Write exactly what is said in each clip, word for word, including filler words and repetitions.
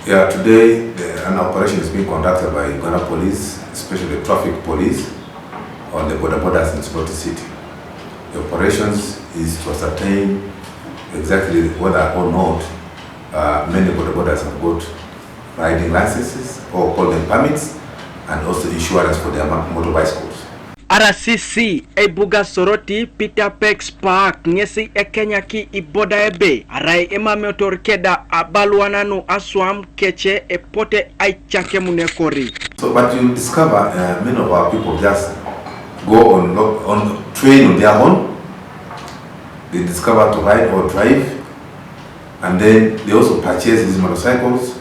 Yeah, today the, an operation is being conducted by Uganda Police, especially traffic police, on the boda bodas in Soroti City. The operations is to ascertain exactly whether or not uh, many boda bodas have got riding licenses or call them permits, and also insurance for their mo- motorbicycles. R C C e buga Soroti Peter Pex Park ŋesi ekenyaki iboda ebe arai emamiotor keda abaluananu aswam kece epote aicakemune kori. So, but you discover uh, many of our people just go on lo- on train on their own. They discover to ride or drive, and then they also purchase these motorcycles.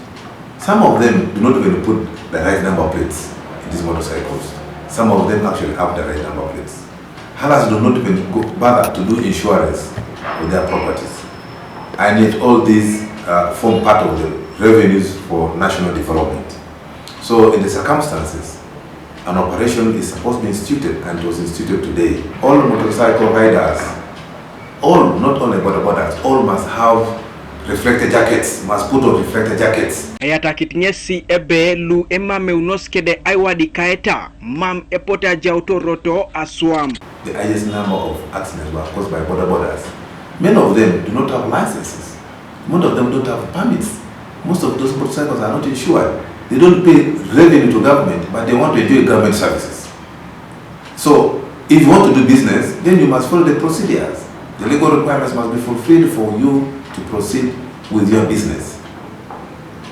Some of them do not even put the right number plates in these motorcycles. Some of them actually have the right number plates. Others do not even go bother to do insurance with their properties. And yet all these uh, form part of the revenues for national development. So in the circumstances, an operation is supposed to be instituted, and it was instituted today. All motorcycle riders, all, not only boda bodas, all must have reflector jackets, must put on reflector jackets. Eyatakit ŋesi ebe lu emameunos kede aiwadi kaeta mam epote ajautoroto aswam. The highest number of accidents were caused by boda bodas. Many of them do not have licenses. Most of them don't have permits. Most of those motorcycles are not insured. They don't pay revenue to government, but they want to enjoy government services. So, if you want to do business, then you must follow the procedures, the legal requirements must be fulfilled for you to proceed with your business.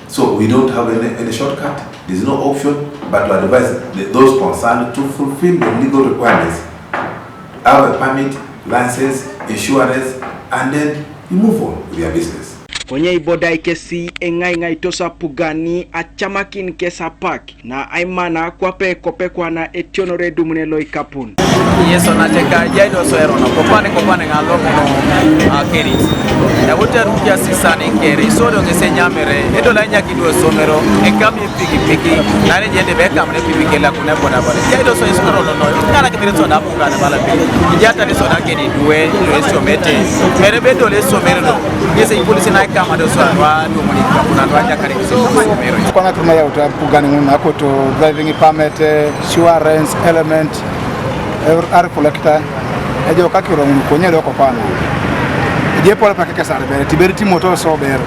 So, we don't have any, any shortcut. There's no option but to advise the, those concerned to fulfill the legal requirements, have a permit, license, insurance, and then you move on with your business. Konye ibodai kesi eŋaiŋai tosa pugani acamakin kesa pak na aimana kwape kope kwana etionore edumune loikapun. Yesu nateka jaido soerono kopane kopane ŋa lokono akerit. Dawote arukia sisani keri sodo ŋese nyamere edola nyaki duo somero ekami pikipiki nare jende be kamne pikipiki la kuna bona bona jaido so isoro no no kana kibere so na pugana bala pe jata ni so na keni duwe duwe so mete mere be dole so mere no ŋesi ipolisi na kama do so wa do moni kuna do jakare ŋesi so mere. Kwana tuna ya uta pugani ŋun akoto driving permit, eh, insurance element, eh, ar collector. Ejo kakiro ŋun konye do kopana. Eje pole pake kesare bere tiberi timoto so bere.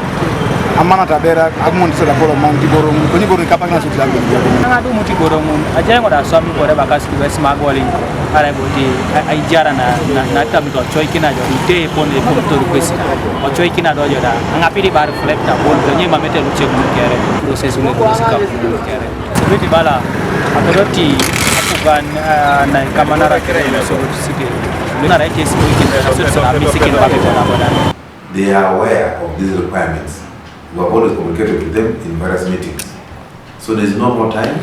Amana ta bere agmon se da boro man tiboro ŋun konye boro kapak na suti da bere. Ŋadu muti boro ŋun. Ajai ŋoda swami bore bakas kuwe smuggling. Ara boti ai jara na na na kami to choi kina jo ite pon e pon to request. O choi kina do jo da. Ŋapiri bar reflector bol do nyima mete luche ŋun kere. Process ŋun kere. Security bala authority apugan na kamanara kere na so sike. Nara ke security na so sa misikin ba be bala bala. They are aware of these requirements. We have always communicated to them in various meetings. So there is no more time.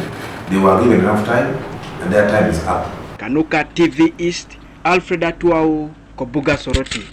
They were given enough time, and their time is up. Kanuka T V East, Alfred Atuau, Kobuga Soroti.